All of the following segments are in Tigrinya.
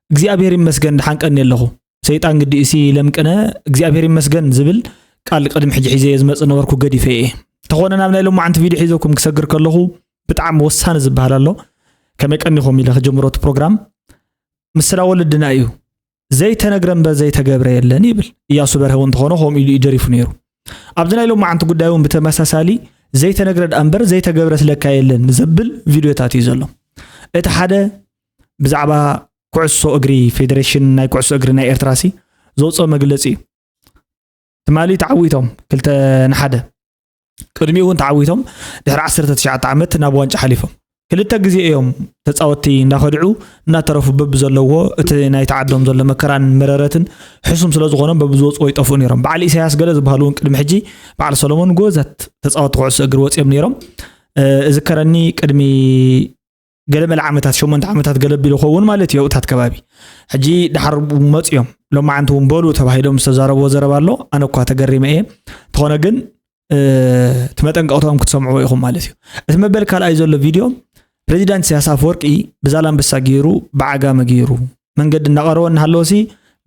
እግዚኣብሔር ይመስገን ደሓን ቀኒ ኣለኹ። ሰይጣን ግዲእሲ ለምቅነ እግዚኣብሔር ይመስገን ዝብል ቃል ቅድሚ ሕጂ ሒዘ እየ ዝመጽእ ነበርኩ፣ ገዲፈ እየ። ተኾነ ናብ ናይ ሎማዓንቲ ቪድዮ ሒዘኩም ክሰግር ከለኹ ብጣዕሚ ወሳኒ ዝበሃል ኣሎ። ከመይ ቀኒኹም ኢለ ክጀምሮ እቲ ፕሮግራም። ምስላ ወለድና እዩ። ዘይተነግረ እምበር ዘይተገብረ የለን ይብል። እያሱ በርሀ እውን እንተኾነ ከምኡ ኢሉ እዩ ደሪፉ ነይሩ። ኣብዚ ናይ ሎማዓንቲ ጉዳይ እውን ብተመሳሳሊ ዘይተነግረ ደኣ እምበር ዘይተገብረ ስለካ የለን ዘብል ቪድዮታት እዩ ዘሎ። እቲ ሓደ ብዛዕባ ኩዕሶ እግሪ፣ ፌዴሬሽን ናይ ኩዕሶ እግሪ ናይ ኤርትራ ሲ ዘውፅኦ መግለፂ እዩ። ትማሊ ተዓዊቶም ክልተ ንሓደ። ቅድሚኡ እውን ተዓዊቶም ድሕሪ ዓሰርተ ትሽዓተ ዓመት ናብ ዋንጫ ሓሊፎም። ክልተ ግዜ እዮም ተፃወትቲ እንዳኸድዑ እናተረፉ በብዘለዎ እቲ ናይ ተዓዶም ዘሎ መከራን መረረትን ሕሱም ስለ ዝኾኖም በብዝወፅዎ ይጠፍኡ ነይሮም። በዓል ኢሳያስ ገለ ዝበሃሉ እውን ቅድሚ ሕጂ በዓል ሰሎሞን ጎበዛት ተፃወትቲ ኩዕሶ እግሪ ወፂኦም ነይሮም። እ፣ እዝከረኒ ቅድሚ ገለ መለ ዓመታት፣ ሸሞንተ ዓመታት ገለ ቢሉ ኸውን ማለት እዩ ኣብታት ከባቢ። ሕጂ ድሓር መፅዮም ሎማዓንቲ እውን በሉ ተባሂሎም ዝተዛረብዎ ዘረባ ኣሎ። ኣነ እኳ ተገሪመ እየ። እንተኾነ ግን እ፣ እቲ መጠንቀቕታኦም ክትሰምዕዎ ኢኹም ማለት እዩ። እቲ መበል ካልኣይ ዘሎ ቪድዮ ፕሬዚዳንት ኢሳያስ ኣፈወርቂ ብዛላምበሳ ገይሩ ብዓጋመ ገይሩ መንገዲ እናቐረወ እናሃለወሲ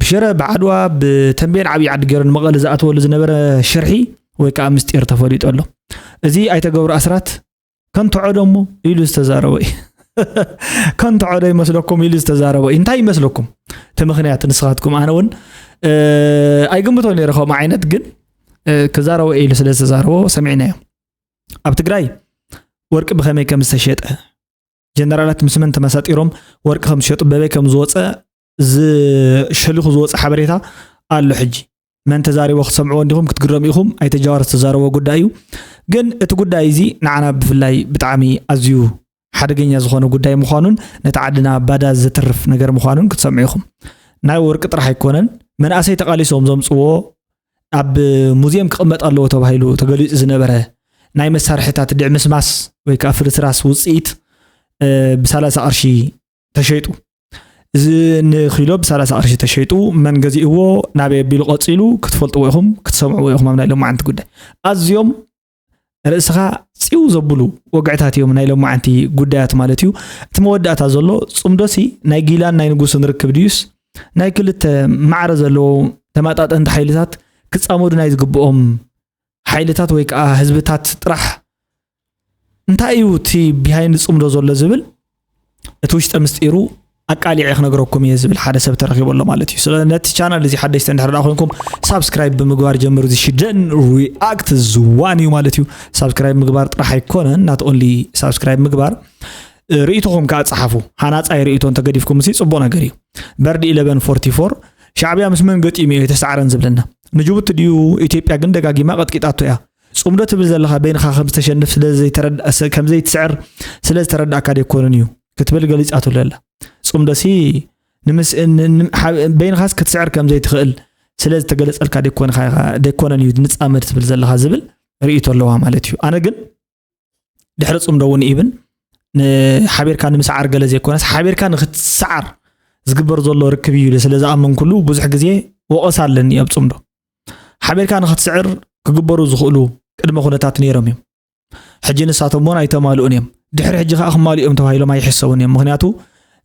ብሽረ ብዓድዋ ብተንቤን ዓብዪ ዓዲ ገይሩ ንመቐለ ዝኣተወሉ ዝነበረ ሽርሒ ወይ ከዓ ምስጢር ተፈሊጡ ኣሎ። እዚ ኣይተገብሩ ኣስራት ከንትዖ ደሞ ኢሉ ዝተዛረበ እዩ። ከንትዖ ዶ ይመስለኩም ኢሉ ዝተዛረበ እዩ። እንታይ ይመስለኩም እቲ ምኽንያት? ንስኻትኩም፣ ኣነ እውን እ፣ ኣይግምቶ ነይረ ከምኡ ዓይነት፣ ግን እ፣ ክዛረቦ ኢሉ ስለ ዝተዛረቦ ሰሚዕናዮ። ኣብ ትግራይ ወርቂ ብኸመይ ከም ዝተሸጠ፣ ጀነራላት ምስ መን ተመሳጢሮም ወርቂ ከም ዝሸጡ፣ በበይ ከም ዝወፀ ዝሸሊኹ ዝወፀ ሓበሬታ ኣሎ። ሕጂ መን ተዛሪቦ ክትሰምዕዎ እንዲኹም ክትግረሙ ኢኹም። ኣይተ ጃዋር ዝተዛረቦ ጉዳይ እዩ። ግን እቲ ጉዳይ እዚ ንዓና ብፍላይ ብጣዕሚ ኣዝዩ ሓደገኛ ዝኾነ ጉዳይ ምዃኑን ነቲ ዓድና ባዳ ዘትርፍ ነገር ምዃኑን ክትሰምዑ ኢኹም። ናይ ወርቂ ጥራሕ ኣይኮነን፣ መናእሰይ ተቓሊሶም ዘምፅዎ ኣብ ሙዚየም ክቕመጥ ኣለዎ ተባሂሉ ተገሊፁ ዝነበረ ናይ መሳርሕታት ድዕምስማስ ወይ ከዓ ፍርስራስ ውፅኢት፣ እ፣ ብ30 ቅርሺ ተሸይጡ። እዚ ንኪሎ ብ30 ቅርሺ ተሸይጡ፣ መን ገዚእዎ፣ ናበይ ኣቢሉ ቀፂሉ ክትፈልጥዎ ኢኹም፣ ክትሰምዕዎ ኢኹም ኣብ ናይ ሎማዓንቲ ጉዳይ። ኣዝዮም ርእስኻ ፅው ዘብሉ ወግዕታት እዮም ናይ ሎማዓንቲ ጉዳያት ማለት እዩ። እቲ መወዳእታ ዘሎ ፅምዶሲ ናይ ጊላን ናይ ንጉስን ርክብ ድዩስ ናይ ክልተ ማዕረ ዘለዎ ተመጣጠንቲ ሓይልታት ክፃመዱ ናይ ዝግብኦም ሓይልታት ወይ ከዓ ህዝብታት ጥራሕ? እንታይ እዩ እቲ ቢሃይንድ ፅምዶ ዘሎ ዝብል እቲ ውሽጠ ምስጢሩ ኣቃሊዐ ክነግረኩም እየ ዝብል ሓደ ሰብ ተረኺቡ ኣሎ ማለት እዩ። ስለ ነቲ ቻናል እዚ ሓደሽቲ እንድሕር ደኣ ኮይንኩም ሳብስክራይብ ብምግባር ጀምሩ። እዚ ሽደን ሪኣክት ዝዋን እዩ ማለት እዩ። ሳብስክራይብ ምግባር ጥራሕ ኣይኮነን፣ ናት ኦንሊ ሳብስክራይብ ምግባር፣ እ፣ ርእይቶኹም ከዓ ጸሓፉ። ሃናጻይ ርእይቶ እንተገዲፍኩም ሲ ጽቡቕ ነገር እዩ። በርድ ኢለቨን ፎርቲ ፎር ሻዕብያ ምስ መን ገጢሙ እዩ የተሳዕረን ዝብለና? ንጅቡቲ ድዩ? ኢትዮጵያ ግን ደጋጊማ ቀጥቂጣቶ እያ። ጽምዶ ትብል ዘለኻ በይንኻ ከም ዝተሸንፍ ስለ ዘይተረዳ-፣ ስ-፣ ከም ዘይትስዕር ስለ ዝተረዳእካ ደይኮነን እዩ ክትብል ገሊጻትሉ ኣላ። ጽምዶሲ ንምስ-፣ ን-፣ ን-፣ ሓ-፣ በይንኻስ ክትስዕር ከም ዘይትኽእል ስለ ዝተገለጸልካ ደይኮንካ ኢኻ፣ ደይኮነን እዩ ንጻመድ ትብል ዘለኻ ዝብል ርእይቶ ኣለዋ ማለት እዩ። ኣነ ግን ድሕሪ ጽምዶ እውን ኢብን ንሓቢርካ ንምስዓር ገለ ዘይኮነስ ሓቢርካ ንክትስዓር ዝግበር ዘሎ ርክብ እዩ ኢለ ስለ ዝኣመንኩሉ ብዙሕ ግዜ ወቐሳ ኣለኒ ኣብ ጽምዶ። ሓቢርካ ንክትስዕር ክግበሩ ዝኽእሉ ቅድመ ኩነታት ነይሮም እዮም። ሕጂ ንሳቶም እውን ኣይተማልኡን እዮም። ድሕሪ ሕጂ ከዓ ክማልኡ እዮም ተባሂሎም ኣይሕሰቡን እዮም። ምኽንያቱ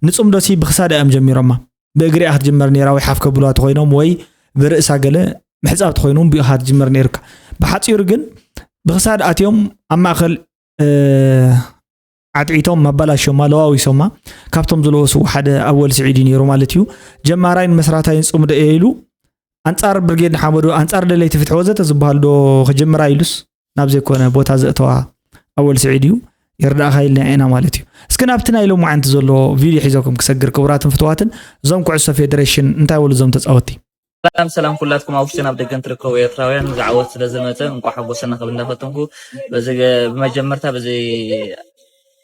ንጽምዶሲ ብክሳዳ እዮም ጀሚሮማ። ብእግሪ እያ ክትጅመር ነይራ ወይ ሓፍ ከብልዋ ተኾይኖም ወይ ብርእሳ ገለ ምሕጻብ ተኾይኑ እውን ብኡ ክትጅመር ነይሩካ። ብሓጺሩ ግን ብክሳድ ኣትዮም ኣብ ማእከል፣ እ፣ ዓጥዒቶም ኣባላሽዮማ፣ ለዋዊሶማ፣ ካብቶም ዝለወስዎ ሓደ ኣወል ስዒድ እዩ ነይሩ ማለት እዩ። ጀማራይን መስራታይን ጽምዶ እየ ኢሉ ኣንጻር ብርጌድ ንሓመዱ፣ ኣንጻር ደለይቲ ፍትሒ ወዘተ ዝበሃሉ ዶ ክጅምራ ኢሉስ ናብ ዘይኮነ ቦታ ዘእተዋ ኣወል ስዒድ እዩ። ይርዳእኻ ኢልና ኢና ማለት እዩ። እስኪ ናብቲ ናይ ሎማዓንቲ ዘሎ ቪድዮ ሒዘኩም ክሰግር፣ ክቡራትን ፍትዋትን፣ እዞም ኩዕሶ ፌደሬሽን እንታይ በሉ እዞም ተጻወትቲ? ሰላም ሰላም ኩላትኩም ኣብ ውሽጥን ኣብ ደገን ትርከቡ ኤርትራውያን፣ እዚ ዓወት ስለ ዝመጸ እንቋዕ ሓጎሰና ክብል እንዳፈተንኩ፣ በዚ ገ-፣ ብመጀመርታ በዚ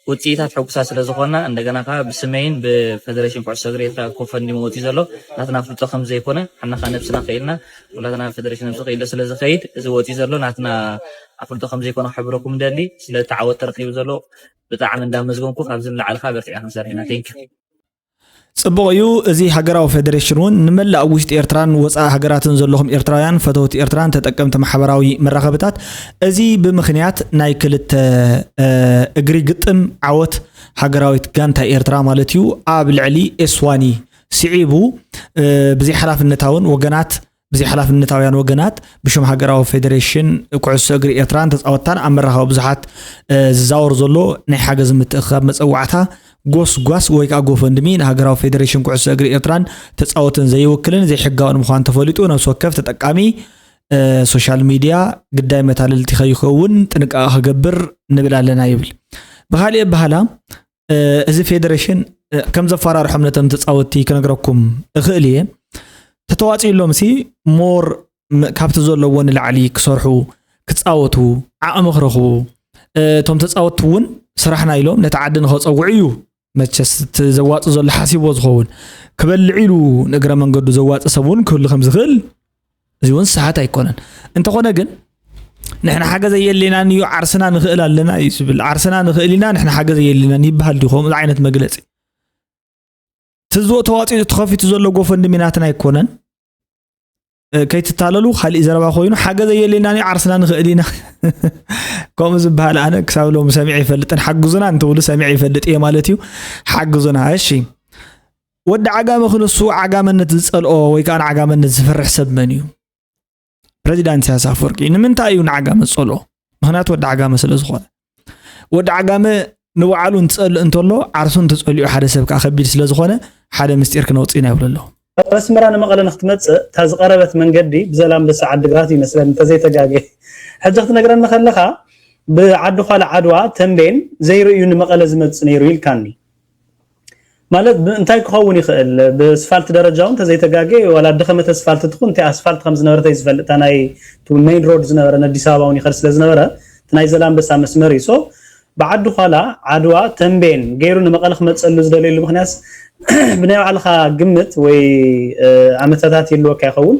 ውጽኢታት ሕጉሳት ስለ ዝኾና፣ እንደገና ከኣ ብስመይን ብፌደሬሽን ኩዕሶ እግሪ ኤርትራ ኮፈንድሚ ወጺኡ ዘሎ ናትና ኣፍልጦ ከም ዘይኮነ፣ ሓና ከኣ ነብስና ክኢልና፣ ኩላትና ፌደሬሽን ነብሱ ክኢሉ ስለ ዝኸይድ፣ እዚ ወጺኡ ዘሎ ናትና ኣፍልጦ ከም ዘይኮነ ክሕብረኩም ደሊ። ስለቲ ዓወት ተረኺቡ ዘሎ ብጣዕሚ እንዳመስገንኩ፣ ካብዚ ንላዕሊ ከኣ በርቲዕና ክንሰርሕ ኢና። ቴንክ ዩ። ጽቡቕ እዩ። እዚ ሃገራዊ ፌደሬሽን እውን ንመላእ ኣብ ውሽጢ ኤርትራን ወጻኢ ሃገራትን ዘለኹም ኤርትራውያን፣ ፈተውቲ ኤርትራን ተጠቀምቲ ማሕበራዊ መራኸብታት፣ እዚ ብምኽንያት ናይ ክልተ፣ እ፣ እግሪ ግጥም ዓወት ሃገራዊት ጋንታ ኤርትራ ማለት እዩ፣ ኣብ ልዕሊ ኤስዋኒ ስዒቡ ብዘይሓላፍነታውን ወገናት ብዘይሓላፍነታውያን ወገናት ብሽም ሃገራዊ ፌደሬሽን ኩዕሶ እግሪ ኤርትራን ተፃወትታን ኣብ መራኸቢ ብዙሓት ዝዛወር ዘሎ ናይ ሓገዝ ምትእኽኻብ መፀዋዕታ ጎስጓስ ወይ ከዓ ጎፈንድሚ ንሃገራዊ ፌደሬሽን ኩዕሶ እግሪ ኤርትራን ተፃወትን ዘይውክልን ዘይሕጋውን ምዃኑ ተፈሊጡ ነብሲ ወከፍ ተጠቃሚ ሶሻል ሚድያ ግዳይ መታለልቲ ከይኸውን ጥንቃቐ ክገብር ንብል ኣለና ይብል። ብካሊእ ኣበሃላ እዚ ፌደሬሽን ከም ዘፈራርሖም ነቶም ተፃወትቲ ክነግረኩም እኽእል እየ። ተተዋፂእሎም ሲ ሞር ካብቲ ዘለዎ ንላዕሊ ክሰርሑ ክፃወቱ ዓቕሚ ክረኽቡ እቶም ተፃወትቲ እውን ስራሕና ኢሎም ነቲ ዓዲ ንኸፀውዑ እዩ መቸስ እቲ ዘዋፅ ዘሎ ሓሲቦ ዝኸውን ክበልዕ ኢሉ ንእግረ መንገዱ ዘዋፅ ሰብ እውን ክህሉ ከም ዝኽእል እዚ እውን ሰሓት ኣይኮነን። እንተኾነ ግን ንሕና ሓገዝ ኣየድልየናን እዩ ዓርስና ንኽእል ኣለና እዩ ዝብል። ዓርስና ንኽእል ኢና ንሕና ሓገዝ ኣየድልየናን ይበሃል ድዩ ከምኡ ዓይነት መግለፂ? ትዝዎ ተዋፂኡ ተኸፊቱ ዘሎ ጎፈንድሚ ናትና ኣይኮነን። ከይትታለሉ ካሊእ ዘረባ ኮይኑ ሓገዝ ኣየድልየናን እዩ ዓርስና ንኽእል ኢና ከምኡ ዝበሃል ኣነ ክሳብ ሎም ሰሚዐ ይፈልጥን ሓግዙና እንትብሉ ሰሚዐ ይፈልጥ እየ ማለት እዩ። ሓግዙና እሺ። ወዲ ዓጋመ ክንሱ ዓጋመነት ዝፀልኦ ወይ ከዓ ንዓጋመነት ዝፈርሕ ሰብ መን እዩ? ፕሬዚዳንት ኢሳያስ ኣፈወርቂ። ንምንታይ እዩ ንዓጋመ ዝፀልኦ? ምክንያቱ ወዲ ዓጋመ ስለ ዝኾነ። ወዲ ዓጋመ ንባዕሉ እንትፀልእ እንተሎ ዓርሱ እንትፀልኡ ሓደ ሰብ ከዓ ከቢድ ስለ ዝኾነ ሓደ ምስጢር ክነውፅእ ኢና ይብሉ ኣለዉ። ካብ ኣስመራ ንመቐለ ንክትመፅእ እታ ዝቐረበት መንገዲ ብዘላምበሳ ዓዲግራት ይመስለኒ እንተዘይተጋጌ። ሕጂ ክትነግረኒ ከለኻ ብዓዲ ኳላ ዓድዋ ተምቤን ዘይርእዩ ንመቐለ ዝመፅእ ነይሩ ኢልካኒ። ማለት እንታይ ክኸውን ይኽእል? ብስፋልት ደረጃ እውን ተዘይተጋጌ ዋላ ድኸመት ኣስፋልት ትኹን እንታይ ኣስፋልት ከም ዝነበረት ኣይዝፈልጥ እታ ናይ ሜን ሮድ ዝነበረ ኣዲስ ኣበባ እውን ይኸድ ስለ ዝነበረ እቲ ናይ ዘላንበሳ መስመር እዩ። ሶ ብዓዲ ኳላ ዓድዋ ተምቤን ገይሩ ንመቐለ ክመፀሉ ዝደልየሉ ምክንያት ብናይ ባዕልኻ ግምት ወይ ኣመታታት ይልወካ ይኸውን።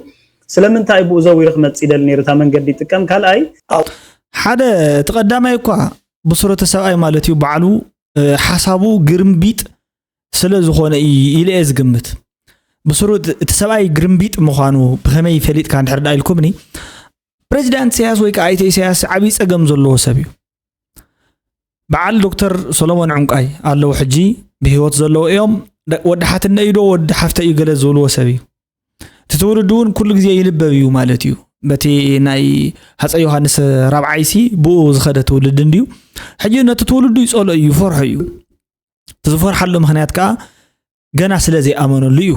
ስለምንታይ ብኡ ዘዊሩ ክመፅእ ይደሊ ነይሩ እታ መንገዲ ይጥቀም ካልኣይ ሓደ እቲ ቀዳማይ እኳ ብስሩ እቲ ሰብኣይ ማለት እዩ ባዕሉ ሓሳቡ ግርምቢጥ ስለ ዝኾነ ኢለ እየ ዝግምት። ብስሩ እቲ ሰብኣይ ግርምቢጥ ምዃኑ ብኸመይ ፈሊጥካ እንድሕር ዳ ኢልኩምኒ ፕሬዚዳንት ኢሳያስ ወይ ከዓ ኣይተ ኢሳያስ ዓብዪ ፀገም ዘለዎ ሰብ እዩ። በዓል ዶክተር ሰሎሞን ዕንቋይ ኣለዉ ሕጂ ብህይወት ዘለዉ እዮም። ወዲ ሓትነ እዩ ዶ ወዲ ሓፍተ እዩ ገለ ዝብልዎ ሰብ እዩ። እቲ ትውልዲ እውን ኩሉ ግዜ ይንበብ እዩ ማለት እዩ። በቲ ናይ ሃፀ ዮሃንስ ራብዓይሲ ብኡ ዝኸደ ትውልዲ እንድዩ። ሕጂ ነቲ ትውልዱ ይፀልኦ እዩ፣ ይፈርሖ እዩ። እቲ ዝፈርሓሉ ምኽንያት ከዓ ገና ስለ ዘይኣመነሉ እዩ።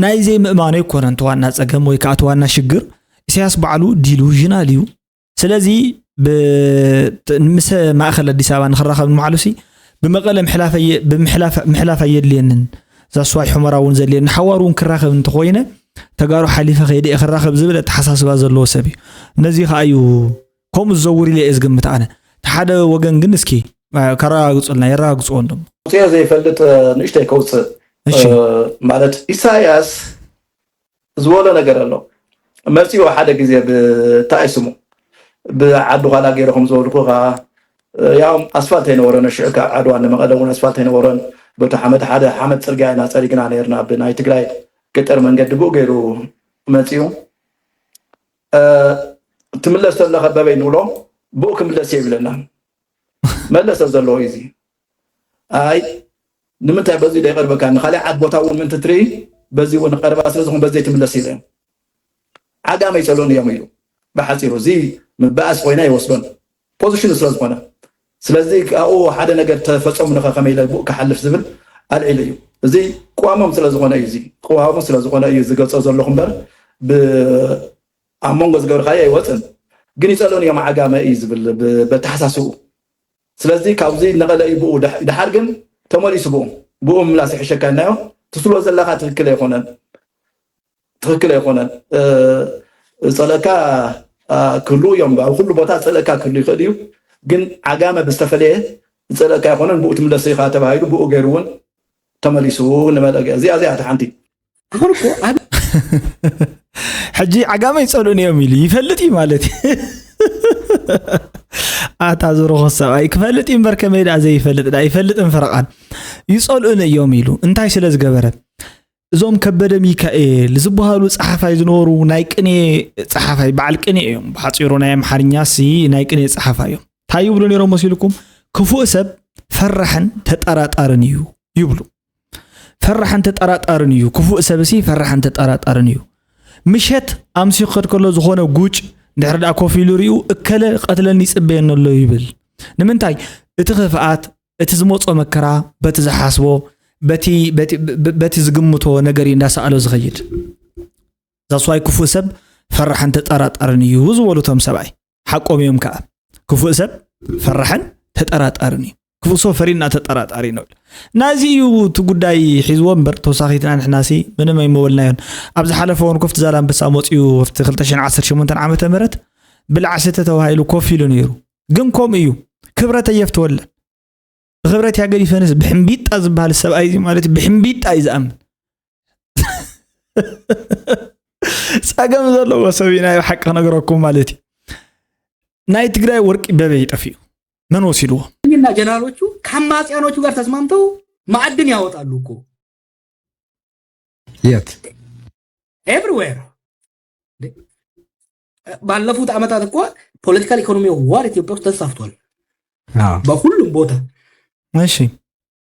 ናይ ዘይምእማኑ ኣይኮነን እቲ ዋና ፀገም ወይ ከዓ እቲ ዋና ሽግር። ኢሳያስ ባዕሉ ዲሉዥናል እዩ። ስለዚ ምስ ማእኸል ኣዲስ ኣበባ ንክራኸብ ንምሓሉሲ ብመቐለ ምሕላፍ ኣየድልየንን። ዛስዋይ ሑመራ እውን ዘድልየኒ ሓዋር እውን ክራኸብ እንተኮይነ ተጋሩ ሓሊፈ ከይደ ክራኸብ ዝብል ኣተሓሳስባ ዘለዎ ሰብ እዩ። ነዚ ከዓ እዩ ከምኡ ዝዘውር ኢለ እየ ዝግምት ኣነ። እቲ ሓደ ወገን ግን እስኪ ከረጋግፁልና የረጋግፅዎ እንዶሞ። ውፅኦ ዘይፈልጥ ንእሽተይ ከውፅእ እሺ። ማለት ኢሳያስ ዝበሎ ነገር ኣሎ መፂኡ ሓደ ግዜ ብታይ ስሙ ብዓዲ ኳላ ገይሩ ከም ዝበልኩ ከዓ ያው ኣስፋልት ኣይነበረን ሽዑ ካብ ዓድዋ ንመቐለ እውን ኣስፋልት ኣይነበረን በቲ ሓመድ ሓደ ሓመድ ፅርግያ ኢና ፀሪግና ነርና ብናይ ትግራይ ገጠር መንገዲ ብኡ ገይሩ መፂኡ ትምለስ ተለኸ በበይ ንብሎ ብኡ ክምለስ እየ ይብለና መለሰ ዘለዎ እዩ እዚ ኣይ ንምንታይ በዚ ዘይቀርበካ ንካሊእ ዓድ ቦታ እውን ምእንቲ ትርኢ በዚ እውን ቀረባ ስለ ዝኾን በዚ ዘይትምለስ ኢለ ዓጋመ ይፀልኡን እዮም ኢሉ ብሓፂሩ እዚ ምበኣስ ኮይና ይወስዶን ፖዚሽኑ ስለ ዝኾነ ስለዚ ኣብኡ ሓደ ነገር ተፈፀሙ ንኸ ከመይ ኢለ ብኡ ክሓልፍ ዝብል ኣልዒሉ እዩ እዚ ቅዋሞም ስለ ዝኾነ እዩ እዚ ቅዋሞም ስለ ዝኾነ እዩ ዝገልፆ ዘለኹ እምበር ኣብ መንጎ ዝገብርካዮ ኣይወፅን ግን ይፀልኡን እዮም ዓጋመ እዩ ዝብል በተሓሳስቡ ስለዚ ካብዚ ነቐለ እዩ ብኡ ድሓር ግን ተመሊሱ ብኡ ብኡ ምላስ ይሕሸካ ኢልናዮ ትስሎ ዘለካ ትክክል ኣይኮነን ትክክል ኣይኮነን ዝፀለእካ ክህልው እዮም ኣብ ኩሉ ቦታ ዝፀለእካ ክህሉ ይኽእል እዩ ግን ዓጋመ ብዝተፈለየ ዝፀለእካ ኣይኮነን ብኡ ትምለስ ኢኻ ተባሂሉ ብኡ ገይሩ እውን ተመሊሱ ንመለገ እዚኣ እዚኣ እቲ ሓንቲ ኣሁን እኮ ኣብ ሕጂ ዓጋመ ይፀልኡን እዮም ኢሉ ይፈልጥ እዩ ማለት እዩ ኣታ ዝረኾ ሰብኣይ ክፈልጥ እዩ እምበር ከመይ ደኣ ዘይፈልጥ ደኣ ይፈልጥን ፈረቓን ይፀልኡን እዮም ኢሉ እንታይ ስለ ዝገበረ እዞም ከበደ ሚካኤል ዝበሃሉ ፀሓፋይ ዝነበሩ ናይ ቅኔ ፀሓፋይ በዓል ቅኔ እዮም ብሓፂሩ ናይ ኣምሓርኛ ሲ ናይ ቅኔ ፀሓፋይ እዮም እንታይ ይብሉ ነይሮም መሲልኩም ክፉእ ሰብ ፈራሕን ተጠራጣርን እዩ ይብሉ ፈራሕን ተጠራጣርን እዩ። ክፉእ ሰብሲ ፈራሕን ተጠራጣርን እዩ። ምሸት ኣምስዩ ክኸድ ከሎ ዝኾነ ጉጭ ድሕሪ ደኣ ኮፍ ኢሉ ሪኡ፣ "እከለ ቀትለኒ ይጽበየኒ ኣሎ" ይብል። ንምንታይ? እቲ ክፍኣት፣ እቲ ዝመጾ መከራ፣ በቲ ዝሓስቦ፣ በቲ፣ በቲ፣ በ-፣ በቲ ዝግምቶ ነገር እዩ እንዳሰኣሎ ዝኸይድ። ዛስዋይ ክፉእ ሰብ ፈራሕን ተጠራጣርን እዩ ዝበሉ እቶም ሰብኣይ። ሓቆም እዮም ከኣ። ክፉእ ሰብ ፈራሕን ተጠራጣርን እዩ። ክፉእ ሰብ ፈሪና ተጠራጣሪ ነው። ናዚ እዩ እቲ ጉዳይ ሒዝዎ እምበር፣ ተወሳኺትና ንሕናሲ ምንም ኣይመበልናዮን። ኣብ ዝሓለፈ እውን ኮፍቲ ዛላንበሳ መፂኡ ኣብቲ ክልተ ሽሕን ዓሰርተ ሸሞንተን ዓመተ ምህረት ብላዕ ስተ ተባሂሉ ኮፍ ኢሉ ነይሩ። ግን ከምኡ እዩ። ክብረት ኣየፍተወለን። ብክብረት እያ ገዲፈንስ ብሕምቢጣ ዝበሃል ሰብኣይ እዚ ማለት እዩ። ብሕምቢጣ እዩ ዝኣምን። ጸገም ዘለዎ ሰብ እዩ ናይ ብሓቂ ክነግረኩም ማለት እዩ። ናይ ትግራይ ወርቂ በበይ ጠፊኡ? መን ወሲድዎ? እና ጀነራሎቹ ከአማጽያኖቹ ጋር ተስማምተው ማዕድን ያወጣሉ እኮ የት? Everywhere። ባለፉት ዓመታት እኮ political economy war ኢትዮጵያ ውስጥ ተስፋፍቷል። አዎ። በሁሉም ቦታ እሺ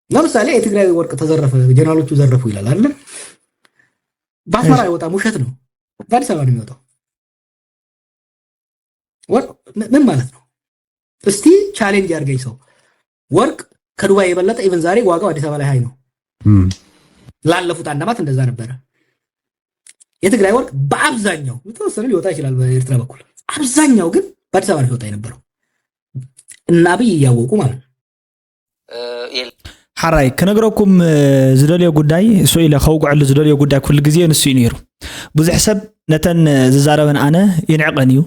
ለምሳሌ የትግራይ ወርቅ ተዘረፈ፣ ጀነራሎቹ ዘረፉ ይላል አይደለ? በአስመራ አይወጣም፣ ውሸት ነው። በአዲስ አበባ ነው የሚወጣው። ወርቅ ም- ምን ማለት ነው? እስቲ challenge ያርገኝ ሰው። ወርቅ ከዱባይ የበለጠ even ዛሬ ዋጋው አዲስ አበባ ላይ high ነው። እም። ላለፉት አንድ ዓመት እንደዛ ነበረ። የትግራይ ወርቅ በአብዛኛው፣ የተወሰነ ሊወጣ ይችላል በኤርትራ በኩል፣ አብዛኛው ግን በአዲስ አበባ ነው ሲወጣ የነበረው እና አብይ እያወቁ ማለት ነው። ሓራይ ክነግረኩም ዝደልዮ ጉዳይ እሱ ኢለ ከውግዐሉ ዝደልዮ ጉዳይ ኩሉ ግዜ ንሱ እዩ ነይሩ። ብዙሕ ሰብ ነተን ዝዛረበን ኣነ ይንዕቐን እዩ።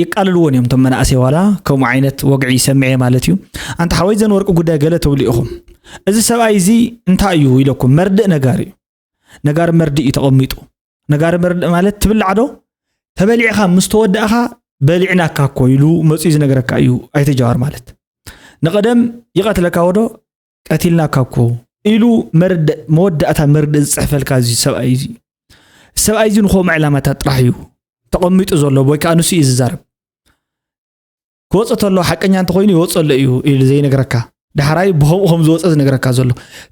ይቃልልዎን እዮም እቶም መናእሰይ ዋላ ከምኡ ዓይነት ወግዒ ይሰምዐ ማለት እዩ። ኣንታ ሓወይ ዘን ወርቂ ጉዳይ ገለ ትብሉ ኢኹም። እዚ ሰብኣይ እዚ እንታይ እዩ ኢለኩም መርድእ ነጋሪ እዩ። ነጋሪ መርድእ እዩ ተቐሚጡ። ነጋሪ መርድእ ማለት ትብላዕ ዶ? ተበሊዕኻ ምስ ተወዳእኻ በሊዕናካ እኮ ኢሉ መፂኡ ዝነግረካ እዩ ኣይተ ጃዋር ማለት። ንቐደም ይቐትለካ ወዶ ቀቲልናካ እኮ ኢሉ መርድእ መወዳእታ መርድእ ዝፅሕፈልካ እዚ ሰብኣይ እዚ። ሰብኣይ እዚ ንኸምኡ ዕላማታት ጥራሕ እዩ ተቐሚጡ ዘሎ ወይ ከዓ ንሱ እዩ ዝዛረብ። ክወፅ ተሎ ሓቀኛ እንተኮይኑ ይወፀሎ እዩ ኢሉ ዘይነግረካ ዳሕራይ ብከምኡ ከም ዝወፀ ዝነግረካ ዘሎ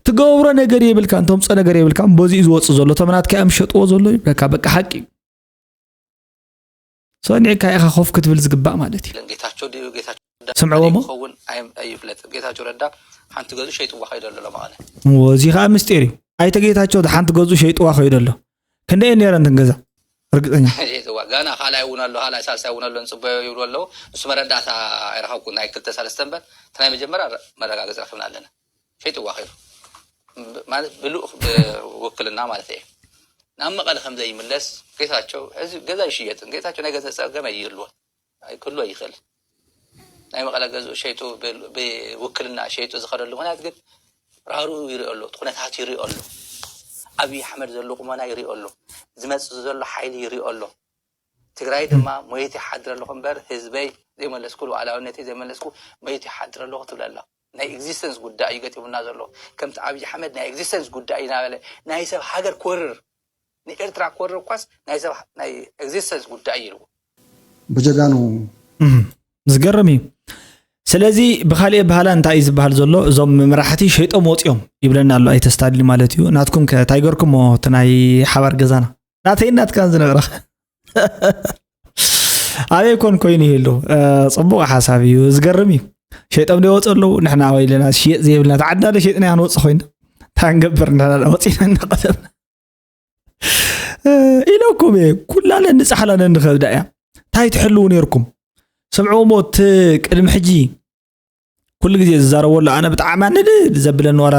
ትገብሮ ነገር የብልካ እንተምፀ ነገር የብልካ በዚ እዩ ዝወፅ ዘሎ ተመናትካ እዮም ሸጥዎ ዘሎ ይብለካ በቃ ሓቂ እዩ ሰኒዕካ ኢኻ ኮፍ ክትብል ዝግባእ ማለት እዩ ጌታቸው ድዩ ጌታቸው ረዳ ስምዕዎ እሞ? ይኸውን ኣይ- ኣይፍለጥን ጌታቸው ረዳ ሓንቲ ገዙ ሸይጥዋ ከይዶ ኣሎ መቐለ እዚ ከዓ ምስጢር እዩ ኣይተ ጌታቸው ሓንቲ ገዙ ሸይጥዋ ከይዶ ኣሎ ክንደየ ነይረ እንትን ገዛ ርግፀኛ ሸይጥዋ ጋና ካልኣይ እውን ኣሎ ካልኣይ ሳልሳይ እውን ኣሎ ንፅበዮ ይብሉ ኣለዉ ንሱ መረዳእታ ኣይረኸብኩ ናይ ክልተ ሰለስተ እምበር እቲ ናይ መጀመርያ መረጋገፂ ረክብና ኣለና ሸይጥዋ ከይዱ ማለት ብልኡክ ብውክልና ማለት እየ ናብ መቐለ ከም ዘይምለስ ጌታቸው እዚ ገዛ ይሽየጥን ጌታቸው ናይ ገዛ ፀገም ኣይህልዎን ክህሉ ይኽእል ናይ መቐለ ገዝኡ ሸይጡ ብውክልና ሸይጡ ዝኸደሉ ምክንያት ግን ራህርኡ ይሪኦ ኣሎ እቲ ኩነታት ይሪኦ ኣሎ ኣብይ ኣሕመድ ዘሎ ቁመና ይሪኦ ኣሎ ዝመፅእ ዘሎ ሓይሊ ይሪኦ ኣሎ ትግራይ ድማ ሞይት ይሓድር ኣለኹ እምበር ህዝበይ ዘይመለስኩ ሉዓላዊነተይ ዘይመለስኩ ሞይት ይሓድር ኣለኹ ትብል ኣላ ናይ ኤግዚስተንስ ጉዳይ እዩ ገጢሙና ዘሎ ከምቲ ኣብይ ኣሕመድ ናይ ኤግዚስተንስ ጉዳይ እዩ እናበለ ናይ ሰብ ሃገር ክወርር ንኤርትራ ክወርር እኳስ ናይ ሰብ ናይ ኤግዚስተንስ ጉዳይ እዩ ኢልዎ ብጀጋኑ እም፣ ዝገርም እዩ ስለዚ ብካሊእ ባህላ እንታይ እዩ ዝበሃል ዘሎ እዞም መራሕቲ ሸይጦም ወፂኦም ይብለና ኣሎ ኣይተስታድሊ ማለት እዩ ናትኩም ከ እንታይ ገርኩሞ እቲ ናይ ሓባር ገዛና ናተይ ናትካን ዝነበረ ኣበይ ኮን ኮይኑ ይህሉ እ፣ ፅቡቅ ሓሳብ እዩ ዝገርም እዩ ሸይጦም ዶ ይወፁ ኣለዉ ንሕና ኣበይ ኣለና ሽየጥ ዘይብልና ተዓድና ዶ ሸይጥና ንወፅእ ኮይና እንታይ ንገብር ንሕና ወፂና እናቀሰብና ኢለኩም እየ ኩላ ነንፃሕላ ነንኸብዳ እያ እንታይ ትሕልው ነርኩም ስምዕዎ ሞ እቲ ቅድሚ ሕጂ ኩሉ ግዜ ዝዛረቦ ኣሎ ኣነ ብጣዕሚ ኣንድ ዘብለኒ ዋላ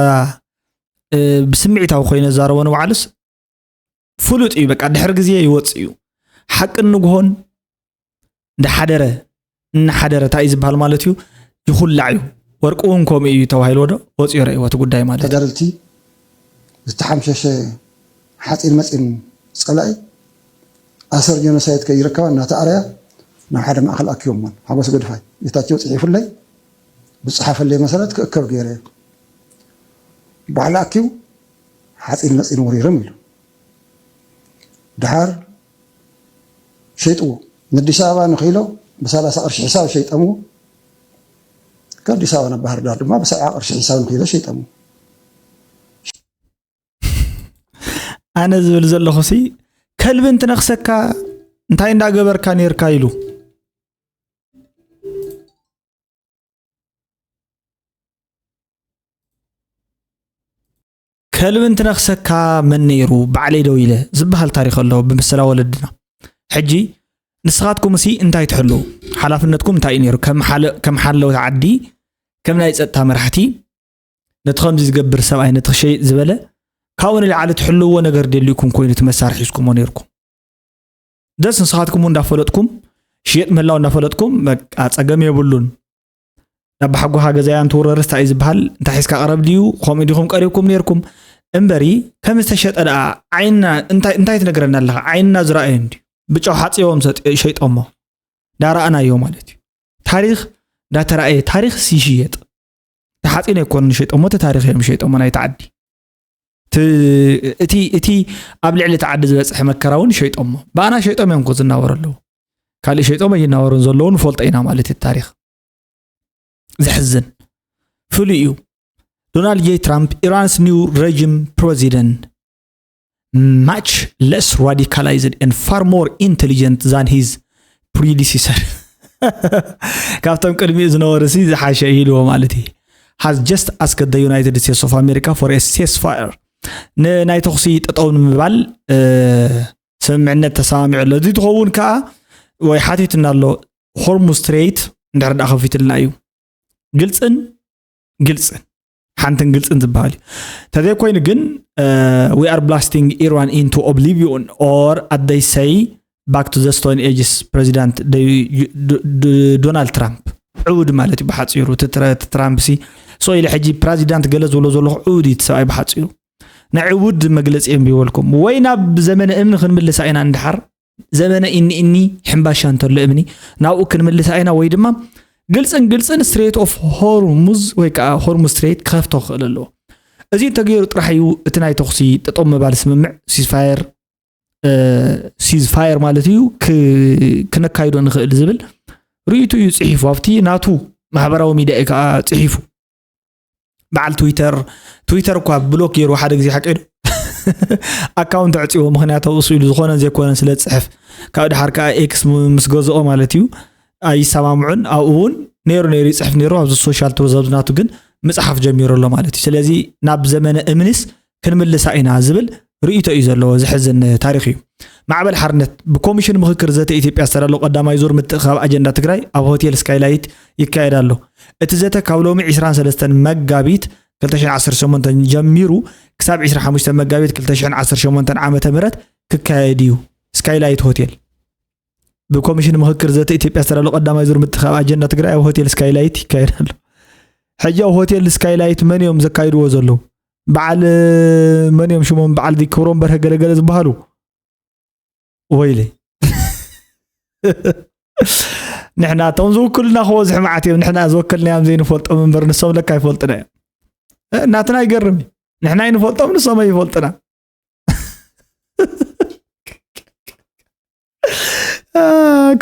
ብስምዒታዊ ኮይነ ዝዛረቦ ንባዕሉስ ፍሉጥ እዩ በቃ ድሕሪ ግዜ ይወፅእ እዩ ሓቅን ንግሆን እንዳሓደረ እናሓደረ እንታይ እዩ ዝበሃል ማለት እዩ ይኹላዕ እዩ ወርቂ እውን ከምኡ እዩ ተባሂልዎ ዶ ወፂኦ ረእይዎ እቲ ጉዳይ ማለት እዩ ተጋደልቲ ዝተሓምሸሸ ሓፂን መፂን ፀላኢ ኣሰር ጀኖሳይድ ከይርከባ እናተኣረያ ናብ ሓደ ማእኸል ኣኪቦሞን ሓጎስ ገድፋይ ጌታቸው ፅሒፉለይ ብፅሓፈለይ መሰረት ክእከብ ገይረ ባዕሉ ኣኪቡ ሓፂን መፂን ወሪሮም ኢሉ ድሓር ሸይጥዎ ንኣዲስ ኣበባ ንክኢሎ ብሰላሳ ቅርሺ ሒሳብ ሸይጠምዎ ካብ ኣዲስ ኣበባ ናብ ባህር ዳር ድማ ብሰብዓ ቅርሺ ሒሳብ ንክኢሎ ሸይጠምዎ ኣነ ዝብል ዘለኹ ሲ ከልቢ እንትነኽሰካ እንታይ እንዳገበርካ ነርካ ኢሉ። ከልቢ እንትነኽሰካ መን ነይሩ ባዕለይ ደው ኢለ ዝበሃል ታሪኽ ኣሎ ብምስላ ወለድና። ሕጂ ንስኻትኩም ሲ እንታይ ትሕልው? ሓላፍነትኩም እንታይ እዩ ነይሩ? ከም ሓለ- ከም ሓለውቲ ዓዲ፣ ከም ናይ ጸጥታ መራሕቲ፣ ነቲ ከምዚ ዝገብር ሰብኣይ፣ ነቲ ክሸይጥ ዝበለ፣ ካብኡ ንላዕሊ ትሕልውዎ ነገር ደልዩኩም ኮይኑ እቲ መሳርሒ ሒዝኩሞ ነይርኩም። ደስ ንስኻትኩም እንዳፈለጥኩም፣ ሽየጥ ምህላው እንዳፈለጥኩም፣ በቃ ጸገም የብሉን። ናብ ሓጎኻ ገዛያ እንትውረርስ እንታይ እዩ ዝበሃል? እንታይ ሒዝካ ቀረብ ድዩ? ከምኡ ዲኹም ቀሪብኩም ነይርኩም? እምበሪ ከም ዝተሸጠ ደኣ ዓይንና እንታይ እንታይ ትነግረና ኣለኻ? ዓይንና ዝረኣዮ እንድዩ። ብጨው ሓጽዮም ሰጥ- ሸይጦሞ። ዳረኣናዮ ማለት እዩ። ታሪኽ እንዳተራእየ ታሪኽ ይሽየጥ። ተሓጺነ ኣይኮኑን ሸይጦሞ፣ እቲ ታሪኽ እዮም ሸይጦሞ ናይቲ ዓዲ። እቲ እቲ እቲ ኣብ ልዕሊ እቲ ዓዲ ዝበጽሐ መከራ እውን ሸይጦሞ። ብኣና ሸይጦም እዮም እኮ ዝናበሩ ኣለዉ። ካልእ ሸይጦም ኣይናበሩን ዘለዉ ንፈልጦ ኢና ማለት እዩ። ታሪኽ ዘሕዝን ፍሉይ እዩ። ዶናልድ ጄ ትራምፕ Iran's new regime president much less radicalized and far more intelligent than his predecessor ካብቶም ቅድሚኡ ዝነበሩ ሲ ዝሓሸ እዩ ኢልዎ ማለት እዩ። Has just asked the United States of America for a ceasefire ንናይ ተኹሲ ጠጠው ንምባል እ፣ ስምምዕነት ተሰማሚዑ ኣሎ። እዚ ትኸውን ከዓ ወይ ሓቲትና ኣሎ ሆርሙዝ ስትሬት እንድሕር ደኣ ከፊትልና እዩ። ግልፅን ግልፅን ሓንትን ግልፅን ዝበሃል እዩ። ተዘይኮይኑ ግን we are blasting Iran into oblivion or as they say back to the stone ages ፕሬዚዳንት ዶናልድ ትራምፕ ዕውድ ማለት እዩ ብሓፂሩ። እቲ ትራምፕ ሲ so ኢለ ሕጂ ፕሬዚዳንት ገለ ዝብሎ ዘለኹ ዕውድ እዩ እቲ ሰብኣይ ብሓፂሩ። ንዕውድ መግለፂ እዮም ይበልኩም ወይ ናብ ዘመነ እምኒ ክንምልሳ ኢና እንድሓር ዘመነ እኒ እኒ ሕምባሻ እንተሎ እምኒ ናብኡ ክንምልሳ ኢና ወይ ድማ ግልፅን ግልፅን ስትሬት ኦፍ ሆርሙዝ ወይ ከዓ ሆርሙዝ ስትሬት ክኸፍቶ ክኽእል ኣለዎ። እዚ እንተገይሩ ጥራሕ እዩ እቲ ናይ ተኹሲ ጠጠው ምባል ስምምዕ ሲዝፋየር ሲዝፋየር ማለት እዩ ክነካይዶ ንኽእል ዝብል ርእይቱ እዩ ፅሒፉ ኣብቲ ናቱ ማሕበራዊ ሚድያ እዩ ከዓ ፅሒፉ። በዓል ትዊተር ትዊተር እኳ ብሎክ ገይሩ ሓደ ግዜ ሓቂ ዶ ኣካውንት ኣዕፅዎ ምክንያቱ ኣብኡ ስኢሉ ዝኾነን ዘይኮነን ስለ ዝፅሕፍ ካብ ድሓር ከዓ ኤክስ ምስ ገዝኦ ማለት እዩ ኣይሰማምዑን ኣብኡ እውን ነይሩ ነይሩ ይፅሕፍ ነይሩ ኣብዚ ሶሻል ትሩዝ ኣብዚ ናቱ ግን ምፅሓፍ ጀሚሩ ኣሎ ማለት እዩ ስለዚ ናብ ዘመነ እምኒስ ክንምልሳ ኢና ዝብል ርእይቶ እዩ ዘለዎ ዘሕዝን ታሪክ እዩ ማዕበል ሓርነት ብኮሚሽን ምክክር ዘተ ኢትዮጵያ ዝተዳለወ ቀዳማይ ዙር ምትእኽኻብ ኣጀንዳ ትግራይ ኣብ ሆቴል ስካይላይት ይካየድ ኣሎ እቲ ዘተ ካብ ሎሚ ዕስራን ሰለስተን መጋቢት ክልተ ሽሕን ዓሰርተ ሸሞንተን ጀሚሩ ክሳብ ዕስራን ሓሙሽተን መጋቢት ክልተ ሽሕን ዓሰርተ ሸሞንተን ዓመተ ምህረት ክካየድ እዩ። ስካይላይት ሆቴል። ብኮሚሽን ምኽክር ዘተ ኢትዮጵያ ዝተዳለወ ቀዳማይ ዙር ምትእኽኻብ ኣጀንዳ ትግራይ ኣብ ሆቴል ስካይላይት ይካየድ ኣሎ። ሕጂ ኣብ ሆቴል ስካይላይት መን እዮም ዘካይድዎ ዘለዉ? በዓል መን እዮም ሽሞም? በዓል ክብሮም በርሀ ገለገለ ዝበሃሉ? ወይለይ ንሕና እቶም ዝውክሉና ክበዝሑ መዓት እዮም ንሕና ዝወከልናዮም ዘይንፈልጦም እምበር ንሶም ለካ ይፈልጡና እዮም ናትና ይገርም እዩ ንሕና ይንፈልጦም ንሶም ኣይፈልጡና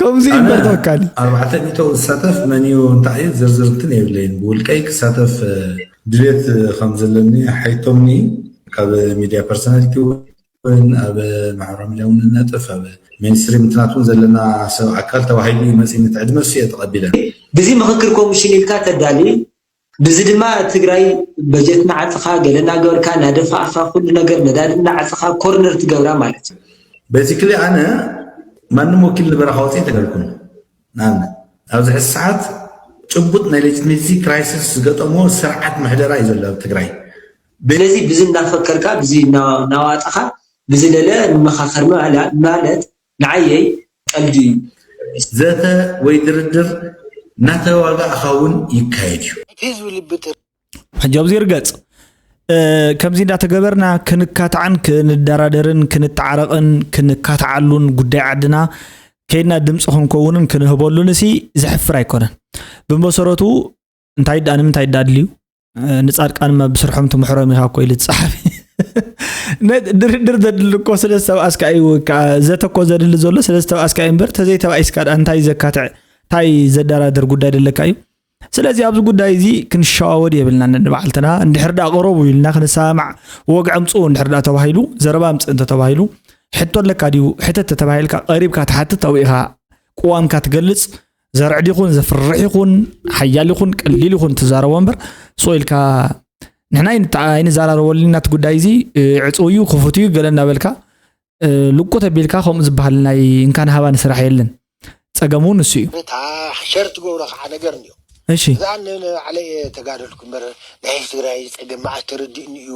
ከምዚ ይምበር ተወካሊ ኣርባዕተ ሚእቶ ዝሳተፍ መን እዩ እንታይ እዩ ዝርዝር እንትን የብለይን ብውልቀይ ክሳተፍ ድሌት ከም ዘለኒ ሓይቶምኒ ካብ ሚድያ ፐርሶናሊቲ እውን ኣብ ማሕበራዊ ሚድያ እውን ነጥፍ ኣብ ሜንስትሪም እንትናት እውን ዘለና ሰብ ኣካል ተባሂሉ እዩ መፂኒ ዕድመ እሱ እየ ተቐቢለ ብዚ ምኽክር ኮሚሽን ኢልካ ተዳሊ ብዚ ድማ ትግራይ በጀት ናዓፅኻ ገለ እናገበርካ እናደፋእኻ ኩሉ ነገር ነዳዲ እናዓፀኻ ኮርነር ትገብራ ማለት እዩ። Basically ኣነ ማንም ወኪል ንበረኻ ወፅኢ ተገልኩን ንኣብነት ኣብዚ ሕዚ ሰዓት ጭቡጥ ናይ ሌጂትሜሲ ክራይሲስ ዝገጠሞ ስርዓት ምሕደራ እዩ ዘሎ ኣብ ትግራይ። ስለዚ ብዚ እናፈከርካ ብዚ እናዋጣኻ ብዝለለ ንመኻኸር ማለት ንዓየይ ቀልዲ እዩ። ዘተ ወይ ድርድር እናተዋጋእኻ እውን ይካየድ እዩ። ሕጂ ኣብዚ ይርገጽ ከምዚ እንዳተገበርና ክንካታዕን ክንደራደርን ክንተዓረቕን ክንካታዓሉን ጉዳይ ዓድና ከይድና ድምፂ ክንከውንን ክንህበሉን ሲ ዘሕፍር ኣይኮነን። ብመሰረቱ እንታይ ዳ ንምንታይ ዳ ኣድልዩ ንጻድቃንማ ብስርሖም ትምሕሮም ኢኻ እኮ ኢሉ ዝጸሓፈ ድርድር ዘድሊ እኮ ስለ ዝተባኣስካ እዩ። ዘተ እኮ ዘድሊ ዘሎ ስለ ዝተባኣስካ እዩ እምበር ተዘይተባኢስካ ዳ እንታይ ዘካትዕ እንታይ ዘደራድር ጉዳይ ደለካ እዩ። ስለዚ ኣብዚ ጉዳይ እዚ ክንሸዋወድ የብልና። ንባዕልትና እንድሕር ደኣ ቅረቡ ኢልና ክንሰማማዕ፣ ወግዒ ኣምጽኡ እንድሕር ደኣ ተባሂሉ፣ ዘረባ ኣምጽእ እንተተባሂሉ፣ ሕቶ ኣለካ ድዩ? ሕተት ተተባሂልካ ቀሪብካ ትሓትት፣ ኣብኡ ኢኻ ቅዋምካ ትገልጽ። ዘርዕድ ይኹን ዘፍርሕ ይኹን ሓያል ይኹን ቀሊል ይኹን ትዛረቦ እምበር፣ ስቕ ኢልካ ንሕና ኣይንተዓ-፣ ኣይንዘራረበሉን ናቲ ጉዳይ እዚ፣ እ፣ ዕጹው እዩ፣ ክፉት እዩ፣ ገለ እናበልካ፣ እ፣ ልቁጥ ኣቢልካ ከምኡ ዝበሃል ናይ እንካን ሃባን ስራሕ የለን። ጸገሙ ንሱ እዩ። እታ ሸር ትገብሮ ከዓ ነገር እንዲዮ። እሺ። እዛ ንባዕለይ እየ ተጋደልኩ እምበር ናይ ህዝቢ ትግራይ ጸገም መዓት ተረዲእኒ እዩ።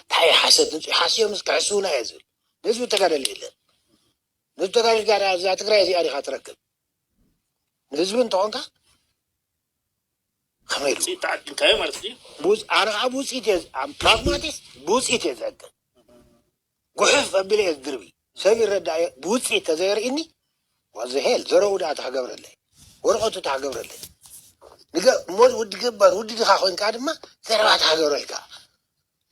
እንታይ ሓሰት ንጹ ሓስዮም እስከ ሕስውና እየ ዝብል። ንህዝቢ ተጋደል የለን። ንህዝቢ ተጋደል ጋር እዛ ትግራይ እዚኣ ዲኻ ትረክብ። ንህዝቢ እንተኾንካ ከመይ ኢሉ? ውፅኢት ተዓዲምካዮ ማለት ድዩ? ብውፅ-፣ ኣነ ከዓ ብውፅኢት እየ ዝ-፣ ኣብ ፕራግማቲስት ብውፅኢት እየ ዝሕክም። ጉሕፍ ኣቢለ እየ ዝድርቢ። ሰብ ይረዳእ እየ። ብውፅኢት ተዘይርእኒ፣ ዋዘ ሄል፣ ዘረኡ ደኣ ተክገብረለይ። ወረቐቱ ተክገብረለይ። ንገ-፣ ሞ-፣ ውዲ ገባር፣ ውዲ ድኻ ኮይንካ ድማ ዘረባ ተክገብረልካ።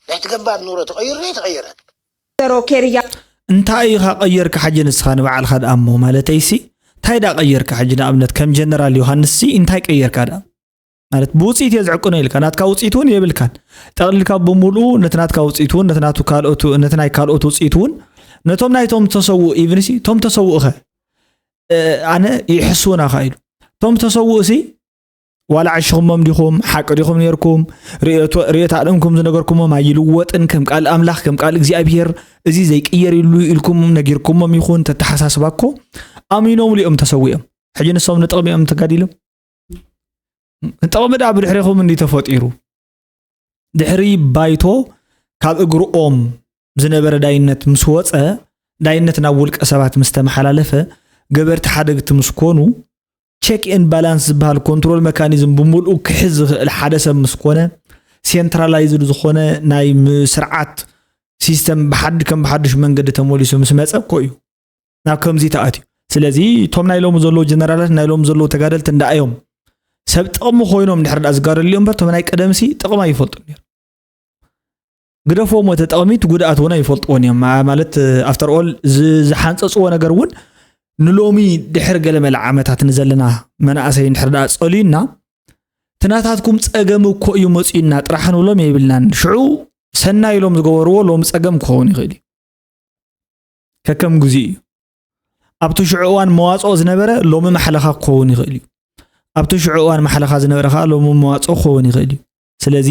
ናይቲ ገባር ኑሮ ተቐይሩ ናይ ተቐየረ። ወይዘሮ ኬርያ እንታይ ኢኻ ቀየርካ ሕጂ ንስኻ ንባዕልኻ ደኣ እሞ ማለተይሲ እንታይ ደኣ ቀየርካ ሕጂ ንኣብነት ከም ጀነራል ዮሃንስሲ እንታይ ቀየርካ ደኣ ማለት ብውፅኢት እየ ዝዕቅኖ ኢልካ ናትካ ውፅኢት እውን የብልካን ጠቕሊልካ ብምሉኡ ነቲ ናትካ ውፅኢት እውን ነቲ ናቱ ካልኦቱ ነቲ ናይ ካልኦት ውፅኢት እውን ነቶም ናይቶም ተሰውእ ኢብንሲ ቶም ተሰውእኸ ኣነ ይሕስውና ካ ኢሉ ቶም ተሰውእሲ ዋላ ዓሽኹሞም ዲኹም ሓቂ ዲኹም ነይርኩም ርእየት ኣደምኩም ዝነገርኩሞም ኣይልወጥን ከም ቃል ኣምላኽ ከም ቃል እግዚኣብሄር እዚ ዘይቅየር ኢሉ ኢልኩም ነጊርኩሞም ይኹን ተተሓሳስባ እኮ ኣሚኖምሉ እዮም ተሰዊኦም ሕጂ ንሶም ንጥቕሚ እዮም ተጋዲሎም ጥቕሚ ደኣ ብድሕሪኹም እንዲ ተፈጢሩ ድሕሪ ባይቶ ካብ እግሪ ኦም ዝነበረ ዳይነት ምስ ወፀ ዳይነት ናብ ውልቀ ሰባት ምስ ተመሓላለፈ ገበርቲ ሓደግቲ ምስ ኮኑ ቸክ ኤን ባላንስ ዝበሃል ኮንትሮል መካኒዝም ብምልኡ ክሕዝ ዝኽእል ሓደ ሰብ ምስ ኮነ ሴንትራላይዝድ ዝኾነ ናይ ስርዓት ሲስተም ብሓድ ከም ብሓዱሽ መንገዲ ተመሊሱ ምስ መፀ እኮ እዩ ናብ ከምዚ ተኣትዩ ስለዚ እቶም ናይ ሎሚ ዘለዉ ጀነራላት ናይ ሎሚ ዘለዉ ተጋደልቲ እንዳ እዮም ሰብ ጥቕሚ ኮይኖም ድሕር ዳ ዝጋደሉ እዮም በር እቶም ናይ ቀደምሲ ጥቕሚ ኣይፈልጡን ነይሩ ግደፎም ወተ ጠቕሚት ጉድኣት እውን ኣይፈልጥዎን እዮም ማለት ኣፍተር ኦል ዝሓንፀፅዎ ነገር እውን ንሎሚ ድሕር ገለ መለ ዓመታት ንዘለና መናእሰይ እንድሕር ዳ ፀልዩና ትናታትኩም ፀገም እኮ እዩ መፅዩና ጥራሕ ንብሎም የብልናን ሽዑ ሰናይ ኢሎም ዝገበርዎ ሎም ፀገም ክኸውን ይኽእል እዩ ከከም ግዜ እዩ ኣብቲ ሽዑ እዋን መዋፅኦ ዝነበረ ሎሚ ማሕለኻ ክኸውን ይኽእል እዩ ኣብቲ ሽዑ እዋን ማሕለኻ ዝነበረ ከዓ ሎሚ መዋፅኦ ክኸውን ይኽእል እዩ ስለዚ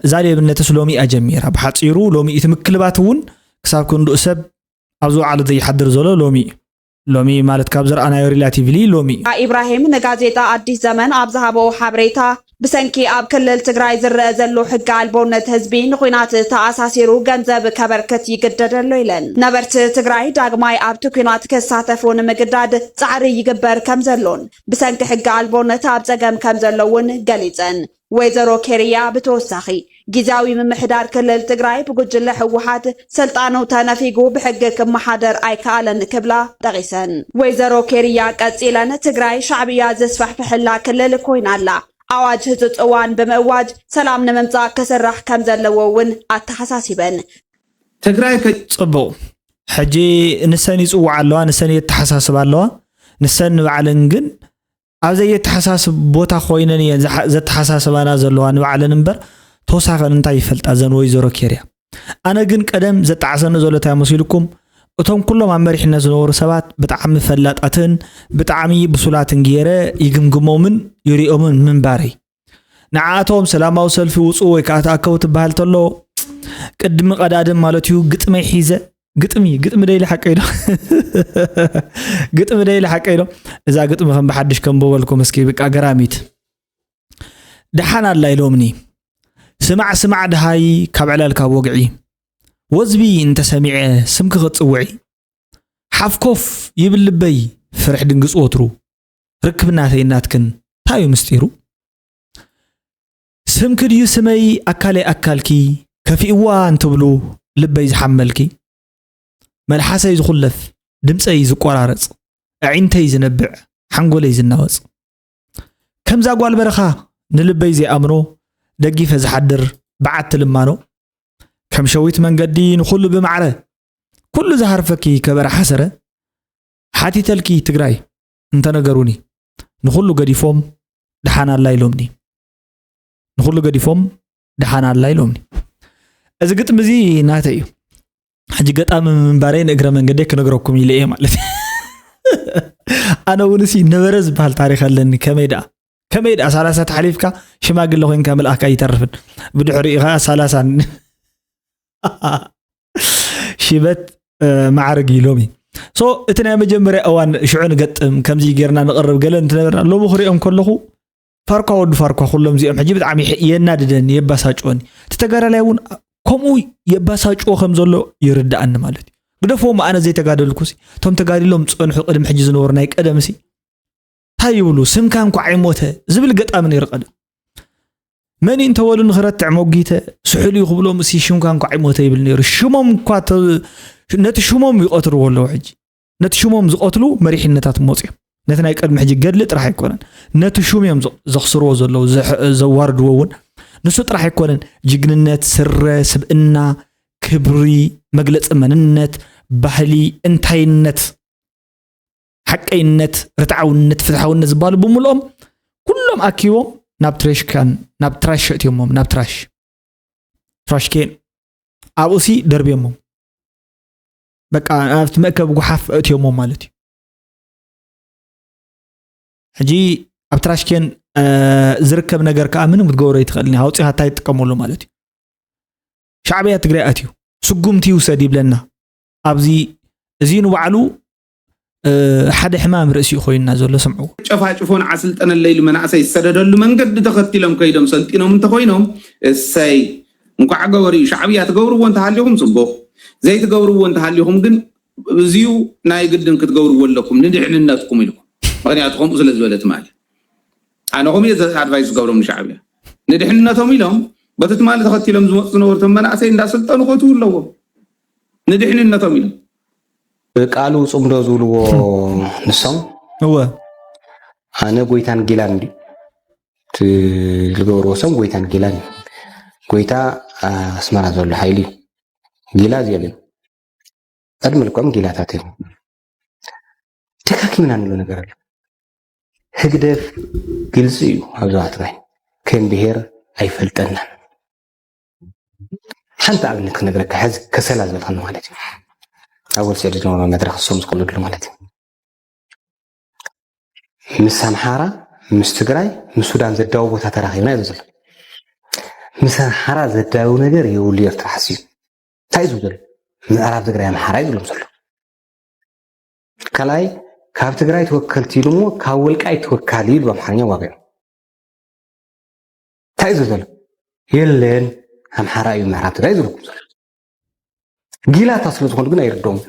እዛ ሌብነትስ ሎሚ እያ ጀሚራ ብሓፂሩ ሎሚ እቲ ምክልባት እውን ክሳብ ክንድኡ ሰብ ኣብዚ ውዓሉ ዘይሓድር ዘሎ ሎሚ እዩ ሎሚ ማለት ካብ ዝረኣናዮ ሪላቲቭሊ ሎሚ እዩ ኢብራሂም ንጋዜጣ ኣዲስ ዘመን ኣብ ዝሃበዎ ሓበሬታ ብሰንኪ ኣብ ክልል ትግራይ ዝረአ ዘሎ ሕጊ ኣልቦነት ህዝቢ ንኹናት ተኣሳሲሩ ገንዘብ ከበርክት ይግደድ ኣሎ ኢለን። ነበርቲ ትግራይ ዳግማይ ኣብቲ ኲናት ክሳተፉ ንምግዳድ ፃዕሪ ይግበር ከም ዘሎን ብሰንኪ ሕጊ ኣልቦነት ኣብ ፀገም ከም ዘሎ እውን ገሊፀን። ወይዘሮ ኬርያ ብተወሳኺ ጊዜያዊ ምምሕዳር ክልል ትግራይ ብጉጅለ ህወሓት ስልጣኑ ተነፊጉ ብሕጊ ክመሓደር ኣይከኣለን ክብላ ጠቒሰን። ወይዘሮ ኬርያ ቀጺለን ትግራይ ሻዕብያ ዘስፋሕፍሐላ ክልል ኮይና ኣላ። ኣዋጅ ህጹጽ እዋን ብምእዋጅ ሰላም ንምምጻእ ክስራሕ ከም ዘለዎ እውን ኣተሓሳሲበን። ትግራይ ከ- ጽቡቕ ሕጂ ንሰን ይጽውዓ ኣለዋ ንሰን የተሓሳስባ ኣለዋ ንሰን ንባዕለን ግን ኣብ ዘየተሓሳስብ ቦታ ኮይነን እየን ዘሓ- ዘተሓሳስባና ዘለዋ ንባዕለን እምበር ተወሳኸን እንታይ ይፈልጣ ዘን ወይዘሮ ኬርያ ኣነ ግን ቀደም ዘጣዓሰኒ ዘሎ እንታይ መሲልኩም እቶም ኩሎም ኣብ መሪሕነት ዝነበሩ ሰባት ብጣዕሚ ፈላጣትን ብጣዕሚ ብሱላትን ገይረ ይግምግሞምን ይሪኦምን ምንባረይ ንዓኣቶም ሰላማዊ ሰልፊ ውፁ ወይ ከዓ ተኣከቡ ትበሃል ተሎ ቅድሚ ቀዳድም ማለት እዩ ግጥመይ ሒዘ ግጥሚ ግጥሚ ደይሊ ሓቀይ ዶ ግጥሚ ደይሊ ሓቀይ ዶ እዛ ግጥሚ ከም ብሓድሽ ከም በበልኩም እስኪ ብቃ ገራሚት ደሓን ኣላ ኢሎምኒ ስማዕ ስማዕ ድሃይ ካብ ዕላል ካብ ወግዒ ወዝቢ እንተሰሚዐ ስምኪ ክትፅውዒ ሓፍኮፍ ይብል ልበይ ፍርሕ ድንግፅ ወትሩ ርክብ ናተይ ናትክን ታዩ ምስጢሩ ስምኪ ድዩ ስመይ ኣካለይ ኣካልኪ ከፊእዋ እንትብሉ ልበይ ዝሓመልኪ መልሓሰይ ዝኹለፍ ድምፀይ ዝቆራረፅ ኣዒንተይ ዝነብዕ ሓንጎለይ ዝናወፅ ከምዛ ጓል በረኻ ንልበይ ዘይኣምኖ ደጊፈ ዝሓድር በዓቲ ልማኖ ከም ሸዊት መንገዲ ንኹሉ ብማዕረ ኩሉ ዝሃርፈኪ ከበረ ሓሰረ ሓቲተልኪ ትግራይ እንተነገሩኒ ንኹሉ ገዲፎም ደሓን ኣላ ኢሎምኒ። ንኹሉ ገዲፎም ደሓን ኣላ ኢሎምኒ። እዚ ግጥሚ እዚ ናተይ እዩ። ሕጂ ገጣሚ ምንባረይ ንእግረ መንገደይ ክነግረኩም ኢለ እየ ማለት እዩ። ኣነ እውን ሲ ነበረ ዝበሃል ታሪኽ ኣለኒ። ከመይ ደኣ ከመይ ደኣ ሰላሳ ተሓሊፍካ ሽማግለ ኮይንካ ምልኣካ ኣይተርፍን፣ ብድሕሪኡ ከዓ ሰላሳ ሽበት ማዕርግ ኢሎም እዩ። So እቲ ናይ መጀመርያ እዋን ሽዑ ንገጥም ከምዚ ጌርና ንቕርብ ገለ እንትነበርና ሎሚ ክሪኦም ከለኹ ፋርኳ ወዲ ፋርኳ ኩሎም እዚኦም ሕጂ ብጣዕሚ የናድደኒ፣ የባሳጭወኒ። እቲ ተጋዳላይ እውን ከምኡ የባሳጭዎ ከም ዘሎ ይርዳኣኒ ማለት እዩ። ግደፍዎም ኣነ ዘይተጋደልኩሲ እቶም ተጋዲሎም ዝፀንሑ ቅድሚ ሕጂ ዝነበሩ ናይ ቀደምሲ እንታይ ይብሉ? ስምካ እንኳዕ ኣይሞተ ዝብል ገጣሚ ነይሩ ቀደም። መን እዩ እንተበሉ ንኽረትዕ ሞጊተ ስሑል እዩ ክብሎም እሲ ሽምካ እንኳዕ ኣይሞተ ይብል ነይሩ። ሽሞም እኳ ነቲ ሽሞም ይቐትልዎ ኣለዉ ሕጂ። ነቲ ሽሞም ዝቐትሉ መሪሕነታት መፅዮም። ነቲ ናይ ቅድሚ ሕጂ ገድሊ ጥራሕ ኣይኮነን፣ ነቲ ሹም እዮም ዘኽስርዎ ዘለዉ፣ ዘዋርድዎ እውን ንሱ ጥራሕ ኣይኮነን። ጅግንነት፣ ስረ፣ ስብእና፣ ክብሪ፣ መግለፂ መንነት፣ ባህሊ፣ እንታይነት፣ ሓቀይነት፣ ርትዓውነት፣ ፍትሓውነት ዝበሃሉ ብምልኦም ኩሎም ኣኪቦም ናብ ትሬሽካን ናብ ትራሽ ኣእትዮሞም ናብ ትራሽ ትራሽኬን ኣብኡሲ ደርብዮሞም በቃ ኣብቲ መእከቢ ጉሓፍ ኣእትዮሞም ማለት እዩ። ሕጂ ኣብ ትራሽኬን ዝርከብ ነገር ከዓ ምንም ክትገብሮ ይትኽእልን ኣውፂኻ እንታይ ትጥቀመሉ ማለት እዩ። ሻዕብያ ትግራይ ኣትዩ ስጉምቲ ይውሰድ ይብለና። ኣብዚ እዚ ንባዕሉ ሓደ ሕማም ርእሲ እዩ ኮይንና ዘሎ። ስምዑ። ጨፋጭፎን ዓስልጠነለይ ኢሉ መናእሰይ ዝሰደደሉ መንገዲ ተኸቲሎም ከይዶም ሰልጢኖም እንተኾይኖም እሰይ እንኳዕ ገበሩ እዩ። ሻዕብያ ትገብርዎ እንተሃሊኹም ፅቡቕ፣ ዘይትገብርዎ እንተሃሊኹም ግን እዚዩ ናይ ግድን ክትገብርዎ ኣለኩም ንድሕንነትኩም ኢልኩም። ምክንያቱ ከምኡ ስለ ዝበለ ትማሊ ኣነ ከምኡ እየ ኣድቫይስ ዝገብሮም ንሻዕብያ ንድሕንነቶም ኢሎም በቲ ትማሊ ተኸቲሎም ዝመፁ ዝነበሩ እቶም መናእሰይ እንዳሰልጠኑ ከእትዉ ኣለዎም ንድሕንነቶም ኢሎም። ቃሉ ፅምዶ ዝብልዎ ንሶም እወ ኣነ ጎይታን ጊላን እንዲ ዝገበርዎ ሰም ጎይታን ጊላን እዩ። ጎይታ ኣስመራ ዘሎ ሓይሊ እዩ። ጊላ እዚኦም እዮም። ዕድመ ልክዖም ጊላታት እዮም። ደጋጊምና ንብሎ ነገር ኣሎ። ህግደፍ ግልፂ እዩ ኣብ ዞባ ትግራይ ከም ብሄር ኣይፈልጠናን። ሓንቲ ኣብነት ክነግረካ፣ ሕዚ ከሰላ ዝበልካኒ ማለት እዩ። ኣብ ወልስዕድ ዝነበረ መድረኽ እሶም ዝኮነሉ ማለት እዩ። ምስ ኣምሓራ፣ ምስ ትግራይ፣ ምስ ሱዳን ዘዳዊ ቦታ ተራኺብና እዩ ዘሎ። ምስ ኣምሓራ ዘዳዊ ነገር የብሉ ኤርትራ ሓስዩ። እንታይ እዩ ዝብል ዘሎ? ምዕራብ ትግራይ ኣምሓራ እዩ ዝብሎም ዘሎ። ካልኣይ ካብ ትግራይ ተወከልቲ ኢሉ እሞ ካብ ወልቃይት ተወካሊ ኢሉ ብኣምሓርኛ ዋጋ እዩ። እንታይ እዩ ዝብል ዘሎ? የለን ኣምሓራ እዩ ምዕራብ ትግራይ ዝብልኩም ዘሎ። ጊላታ ስለ ዝኾኑ ግን ኣይርድኦም።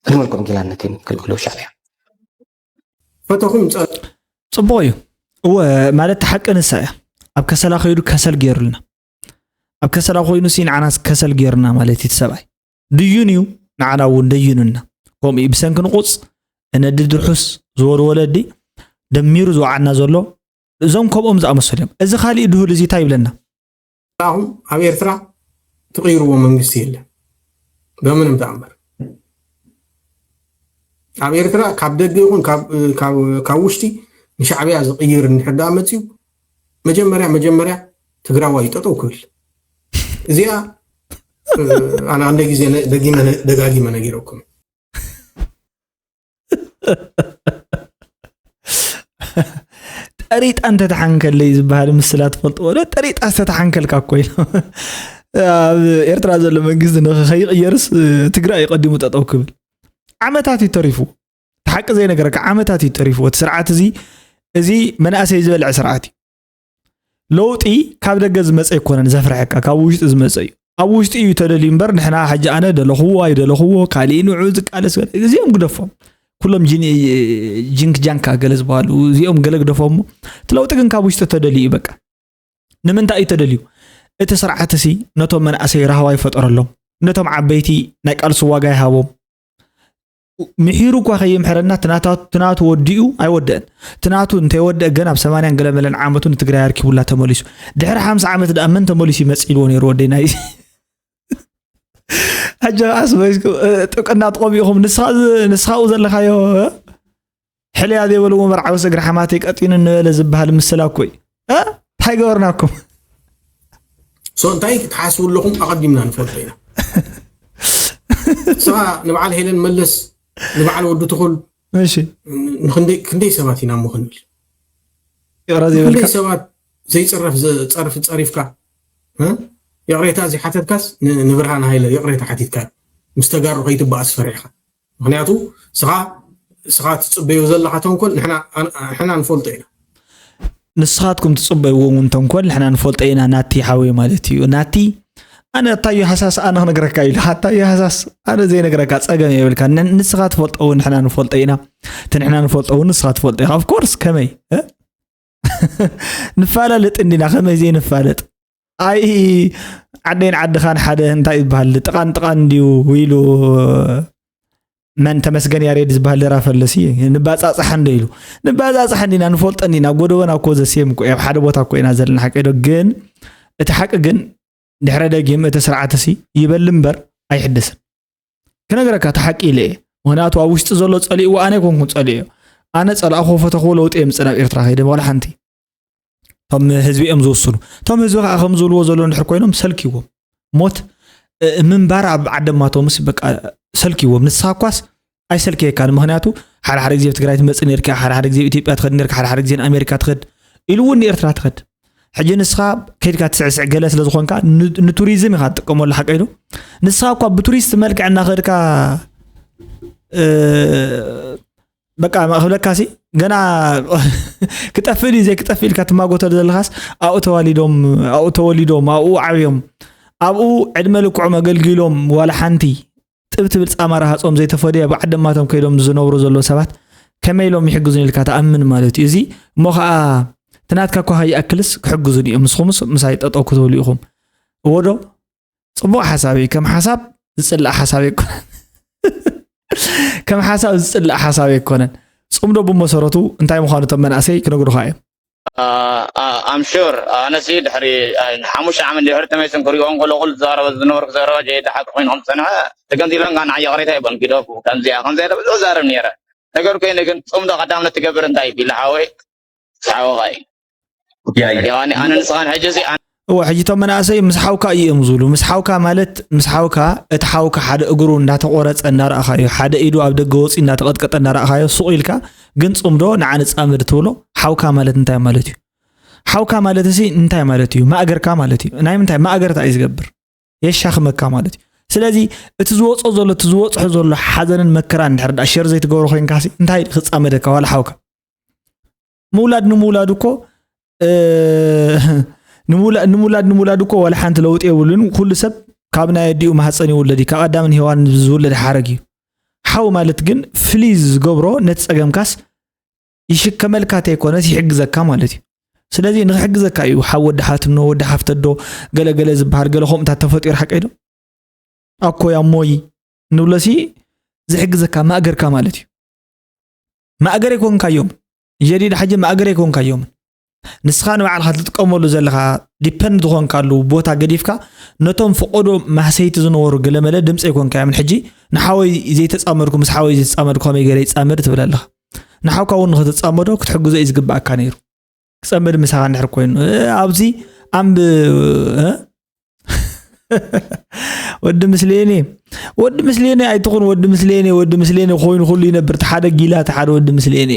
ዕድመ ልክዖም ጊላነት እዮም ክልክሉ ሻዕብያ። ፈተኹም ጸ- ፅቡቕ እዩ። እወ ማለት ሓቂ ንሳ እያ። ኣብ ከሰላ ከይዱ ከሰል ገይሩልና ኣብ ከሰላ ኮይኑ ሲ ንዓናስ ከሰል ገይሩና ማለት እዩ እቲ ሰብኣይ። ድዩን እዩ ንዓና እውን ደይኑና። ከምኡ እዩ ብሰንኪ ንቑፅ እነዲ ድርሑስ ዝወልወለ ኣዲ ደሚሩ ዝወዓና ዘሎ እዞም ከምኦም ዝኣመሰሉ እዮም። እዚ ካሊእ ድሁል እዚ እንታይ ይብለና? ኣሁን ኣብ ኤርትራ ትቕይርዎ መንግስቲ የለን በምንም ተኣምር። ኣብ ኤርትራ ካብ ደገ ይኹን ካብ ውሽጢ ንሻዕብያ ዝቕይር እንድሕር ደኣ መፅዩ መጀመርያ መጀመርያ ትግራዋይ እዩ ጠጠው ክብል። እዚኣ ኣነ ኣንደ ግዜ ደጊመ ደጋጊመ ነጊረኩም። ጠሪጣ እንተተሓንከለይ ዝበሃል ምስላ ትፈልጥዎ ዶ? ጠሪጣ ዝተተሓንከልካ እኮ ኢሉ ኣብ ኤርትራ ዘሎ መንግስቲ ንኸይቕየርስ ትግራይ እዩ ቀዲሙ ጠጠው ክብል። ዓመታት እዩ ተሪፉ። እቲ ሓቂ ዘይነገረካ ዓመታት እዩ ተሪፉ። እቲ ስርዓት እዚ እዚ መናእሰይ ዝበልዐ ስርዓት እዩ። ለውጢ ካብ ደገ ዝመፀ ኣይኮነን ዘፍርሐካ፣ ካብ ውሽጢ ዝመፀ እዩ። ኣብ ውሽጢ እዩ ተደልዩ እምበር ንሕና ሕጂ ኣነ ደለኽዎ ኣይደለኽዎ ካሊእ ንዑ ዝቃለስ እዚኦም ግደፎም። ኩሎም ጂንክ ጃንካ ገለ ዝበሃሉ እዚኦም ገለ ግደፎም። እቲ ለውጢ ግን ካብ ውሽጢ ተደልዩ እዩ በቃ። ንምንታይ እዩ ተደልዩ? እቲ ስርዓት ሲ ነቶም መናእሰይ ራህዋ ይፈጠረሎም፣ ነቶም ዓበይቲ ናይ ቃልሲ ዋጋ ይሃቦም። ምሒሩ እኳ ከይምሕረና ትናቱ ወዲኡ ኣይወደአን። ትናቱ እንተይወደአ ገና ኣብ ሰማንያን ገለመለን ዓመቱ ንትግራይ ኣርኪቡላ ተመሊሱ። ድሕሪ ሓምሳ ዓመት ደኣ መን ተመሊሱ ይመጽእ ኢልዎ ነይሩ ወደይ ናይ ሕጂ ከኣስ ጥብቅና ትቆም ኢኹም ንስኻኡ ዘለኻዮ ሕልያ ዘይበልዎ መርዓውስ እግሪ ሓማተይ ቀጢኑ እንበለ ዝበሃል ምስላ እኮ እዩ። እ? እንታይ ገበርናኩም? ሶ እንታይ ክትሓስቡ ኣለኹም ኣቐዲምና ንፈልጦ ኢና። ንስኻ ንበዓል ሄለን መለስ፣ ንበዓል ወዲ ትኹል፣ እሺ፣ ንክንደይ ክንደይ ሰባት ኢና እሞ ክንብል? ይቕረ ዘይበልካ? ክንደይ ሰባት ዘይፅረፍ ዘ- ፀርፍ ፀሪፍካ፣ እ? ይቕሬታ ዘይሓተትካስ ን- ንብርሃን ሃይለ ይቕሬታ ሓቲትካ፣ ምስ ተጋሩ ከይትበኣስ ፈሪሕካ። ምክንያቱ ስኻ ስኻ ትፅበዮ ዘለኻ ተንኮል ንሕና ኣን- ንሕና ንፈልጦ ኢና። ንስኻትኩም ትፅበይዎ እውን ተንኮል ንሕና ንፈልጦ ኢና። ናቲ ሓወይ ማለት እዩ። ናቲ፣ ኣነ ኣታዩ ሃሳስ ኣነ ክነግረካ ኢሉ፣ ኣታዩ ሃሳስ ኣነ ዘይነግረካ ፀገም የብልካ። ን- ንስኻ ትፈልጦ እውን ንሕና ንፈልጦ ኢና። እቲ ንሕና ንፈልጦ እውን ንስኻ ትፈልጦ ኢኻ። Of course፣ ከመይ እ? ንፈላለጥ እንዲና፣ ከመይ ዘይንፋለጥ? ኣይ፣ ዓደይን ዓድኻን ሓደ እንታይ ይበሃል? ጥቓን ጥቓን እንዲዩ ኢሉ መን፣ ተመስገን ያሬድ ዝበሃል ደራፊ ኣለሲ፣ ንባፃፃሕ እንዶ ኢሉ። ንባፃፃሕ እንዲና፣ ንፈልጦ እንዲና፣ ጎደቦና እኮ ዘሴም እኮ፣ ኣብ ሓደ ቦታ እኮ ኢና ዘለና፣ ሓቂ ዶ? ግን እቲ ሓቂ ግን ድሕረ ደጊም እቲ ስርዓት እሲ ይበል እምበር ኣይሕደስን። ክነግረካ እቲ ሓቂ ኢለ እየ። ምክንያቱ ኣብ ውሽጢ ዘሎ ጸሊእዎ ኣነ ኣይኮንኩን ጸሊእዮ። ኣነ ጸላእኹ ፈተኽዎ ለውጢ የምጽእ ናብ ኤርትራ ከይደ ዋላ ሓንቲ። እቶም ህዝቢ እዮም ዝውስኑ። እቶም ህዝቢ ከዓ ከም ዝብልዎ ዘሎ እንድሕር ኮይኖም ሰልኪዎም። ሞት እ፣ ምንባር ኣብ ዓደማቶምስ በቃ ሰልኪዎም። ንስኻ እኳስ ኣይሰልከየካን። ምክንያቱ ሓደ ሓደ ግዜ ኣብ ትግራይ ትመጽእ ነርካ፣ ሓደ ሓደ ግዜ ኣብ ኢትዮጵያ ትኸድ ነርካ፣ ሓደ ሓደ ግዜ ንኣሜሪካ ትኸድ ኢሉ እውን ንኤርትራ ትኸድ። ሕጂ ንስኻ ከይድካ ትስዕስዕ ገለ ስለ ዝኾንካ ን- ንቱሪዝም ኢኻ ትጥቀመሉ ሓቀይ ዶ? ንስኻ እኳ ብቱሪስት መልክዕ እናኸድካ እ፣ በቃ ክብለካሲ ገና ክጠፍእ ድዩ ዘይክጠፍእ ኢልካ ትማጎተሉ ዘለኻስ ኣብኡ ተዋሊዶም ኣብኡ ተወሊዶም ኣብኡ ዓብዮም ኣብኡ ዕድመ ልክዖም ኣገልጊሎም ዋላ ሓንቲ ጥብ ትብል ጻማ ረሃጾም ዘይተፈድየ ብዓደማቶም ከይዶም ዝነብሩ ዘለዉ ሰባት ከመይ ኢሎም ይሕግዙን ኢልካ ትኣምን ማለት እዩ። እዚ እሞ ኸኣ እቲ ናትካ እኳ ከይኣክልስ ክሕግዙን እዮም። ንስኹምስ ምሳይ ጠጠው ክትብሉ ኢኹም። እወ ዶ? ጽቡቕ ሓሳብ እዩ። ከም ሓሳብ ዝጽላእ ሓሳብ ኣይኮነን። ከም ሓሳብ ዝጽላእ ሓሳብ ኣይኮነን። ጽምዶ ብመሰረቱ እንታይ ምዃኑ እቶም መናእሰይ ክነግሩኻ እዮም። ኣምሹር ኣነሲ ድሕሪ ሓሙሽተ ዓመት ድሕሪ ተመይስን ክሪኦ እንከሎ ኩሉ ዝዛረበ ዝነበርኩ ዘረባ ጀይዳ ሓቂ ኮይኑ ከም ዝፀንሐ ተገንዚበን ጋር ንዓይ ይቕሬታ ይበል ግደፉ። ከምዚኣ ከምዚኣ ኢለ ብዙሕ ዛረብ ነይረ። ነገር ኮይኑ ግን ፅምዶ ቀዳምነት ትገብር እንታይ ቢላ ሓወይ ሓወኻ እዩ። ያኒ ኣነ ንስኻን ሕጂ እዚ ኣነ እወ ሕጂ እቶም መናእሰይ ምስ ሓውካ እዩ እዮም ዝብሉ። ምስ ሓውካ ማለት ምስ ሓውካ እቲ ሓውካ ሓደ እግሩ እንዳተቆረፀ እንዳረኣኻዮ፣ ሓደ ኢዱ ኣብ ደገ ወፂኡ እንዳተቐጥቀጠ እንዳረኣኻዮ ሱቕ ኢልካ ግን ፅምዶ ንዓ ንፃመድ ትብሎ ሓውካ ማለት እንታይ ማለት እዩ? ሓውካ ማለት እሲ እንታይ ማለት እዩ? ማእገርካ ማለት እዩ። ናይ ምንታይ ማእገርታ እዩ ዝገብር? የሻኽመካ ማለት እዩ። ስለዚ እቲ ዝወፆ ዘሎ እቲ ዝወፅሖ ዘሎ ሓዘንን መከራን እንድሕር ዳ ሸር ዘይትገብሮ ኮይንካሲ እንታይ ክፃመደካ ዋላ ሓውካ? ምውላድ ንምውላድ እኮ እ፣ ንምውላ- ንምውላድ ንምውላድ እኮ ዋላ ሓንቲ ለውጢ የብሉን። ኩሉ ሰብ ካብ ናይ ኣዲኡ ማህፀን ይውለድ እዩ። ካብ ኣዳምን ሄዋን ዝውለድ ሓረግ እዩ። ሓው ማለት ግን ፍልይ ዝገብሮ ነቲ ፀገምካስ ይሽከመልካ ተይኮነስ ይሕግዘካ ማለት እዩ። ስለዚ ንክሕግዘካ እዩ ሓው ወዲ ሓትኖ ወዲ ሓፍተዶ ገለገለ ዝበሃል ገለ ከምኡታት ተፈጢሩ ሓቀይ ዶ? ኣኮይ ኣሞይ ንብሎሲ ዝሕግዘካ ማእገርካ ማለት እዩ። ማእገር ኣይኮንካዮም ጀዲድ ሓጂ ማእገር ኣይኮንካዮም። ንስኻ ንባዕልኻ ትጥቀመሉ ዘለኻ ዲፐንድ ዝኾንካሉ ቦታ ገዲፍካ ነቶም ፈቆዶ ማህሰይቲ ዝነበሩ ገለመለ ድምፂ ኣይኮንካዮምን። ሕጂ ንሓወይ ዘይተፃመድኩ ምስ ሓወይ ዘይተፃመድኩ ከመይ ገይረ ይፃመድ ትብል ኣለኻ። ንሓውካ እውን ንክትፃመዶ ክትሕግዞ እዩ ዝግባኣካ ነይሩ። ክፀምድ ምሳኻ እንድሕር ኮይኑ እ፣ ኣብዚ ኣንብ እ? ወዲ ምስሌኔ ወዲ ምስሌኔ ኣይትኹን ወዲ ምስሌኔ ወዲ ምስሌኔ ኮይኑ ኩሉ ይነብር ተሓደ ጊላ ተሓደ ወዲ ምስሌኔ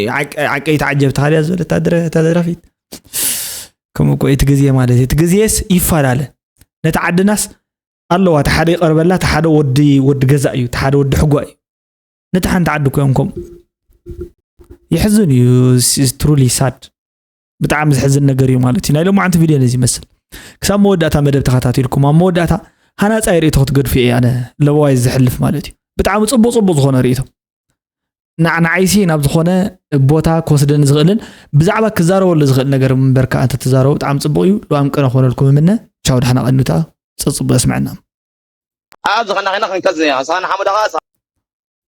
ዓቀይ ተዓጀብ ተሃልያ ዝበለ ተደረፊት ከምኡ እኮ እቲ ግዜ ማለት እዩ። እቲ ግዜስ ይፈላለ ነቲ ዓድናስ ኣለዋ ተሓደ ይቐርበላ ተሓደ ወዲ ወዲ ገዛ እዩ ተሓደ ወዲ ሕጓ እዩ። ነቲ ሓንቲ ዓዲ እኮ እዮም ከምኡ። የሕዝን እዩ። ትሩሊ ሳድ። ብጣዕሚ ዘሕዝን ነገር እዩ ማለት እዩ። ናይ ሎማዓንቲ ቪድዮ ነዚ ይመስል። ክሳብ መወዳእታ መደብ ተኸታቲልኩም ኣብ መወዳእታ ሃናፃይ ርእቶ ክትገድፉ እየ ኣነ ለበዋይ ዘሕልፍ ማለት እዩ። ብጣዕሚ ፅቡቅ ፅቡቅ ዝኾነ ርእቶ ንዓይሲ ናብ ዝኾነ ቦታ ክወስደኒ ዝኽእልን ብዛዕባ ክዛረበሉ ዝኽእል ነገር ምበር ከዓ እንተትዛረቡ ብጣዕሚ ፅቡቅ እዩ። ልዋም ቅነ ኮነልኩም ምነ ቻው ዳሕና ቀኑታ ፀፅቡ ኣስምዐና። ኣብ ዝኾነ ኸይና ክንከዝ እያ ሳን ሓሙዳኻ